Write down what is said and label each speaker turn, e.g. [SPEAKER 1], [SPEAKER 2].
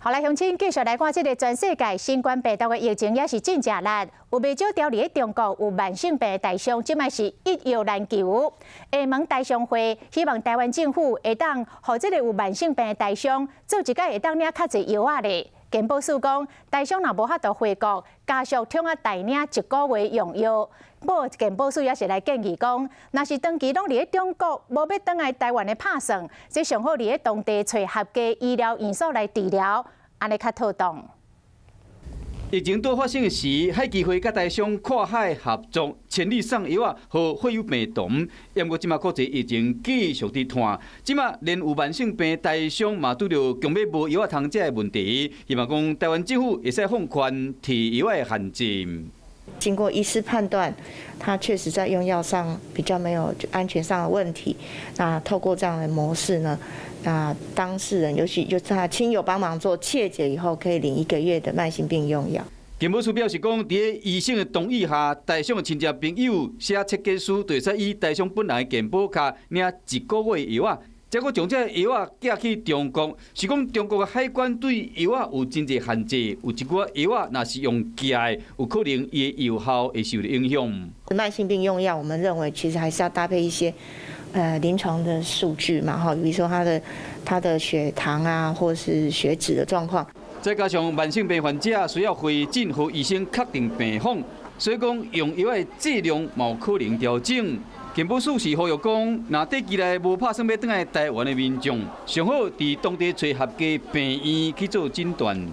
[SPEAKER 1] 好來，鄉親繼續來看這个全世界新冠病毒的疫情也是真正力，有袂少牢佇咧中國有慢性病的台商，這擺是一藥難求。廈門台商會希望台灣政府會當予這个有慢性病的台商做一擺會當領較濟藥仔咧。健保署講，台商若無法度回國，家屬統啊代領一個月用藥。不過健保署也是來建議講，若是長期攏佇咧中國，無欲轉來台灣的拍算，這上好佇咧當地揣合家醫療院所來治療，按呢較妥當。
[SPEAKER 2] 疫情拄發生時，海基會佮台商跨海合作，千里送藥仔，予血友病童。毋過這馬國際疫情繼續佇拖，這馬連有慢性病台商嘛拄著強欲無藥仔通食的問題。希望講台灣政府會使放寬提藥的限制。
[SPEAKER 3] 經過醫師判斷，他確實在用藥上比較沒有安全上的問題。那透過這樣的模式呢，那當事人尤其就是他親友幫忙做切結以後，可以領一個月的慢性病用藥。
[SPEAKER 2] 健保署表示講，佇醫生的同意下，台商的親戚朋友寫切結書，就會使以台商本人的健保卡領一個月藥仔。結果將這个藥仔寄去中國，是講中國的海關對藥仔有真濟限制，有一寡藥仔若是用寄的，有可能伊的藥效會受著影響。
[SPEAKER 3] 慢性病用藥，我們認為其實還是要搭配一些臨床的數據嘛，哈，比如說他的血糖啊，或是血脂的狀況。
[SPEAKER 2] 再加上慢性病患者需要回診予醫生確定病況，所以講用藥的劑量嘛有可能調整。健保署是呼籲講，若短期內無拍算欲轉來台灣的民眾，上好佇當地揣合家病院去做診斷。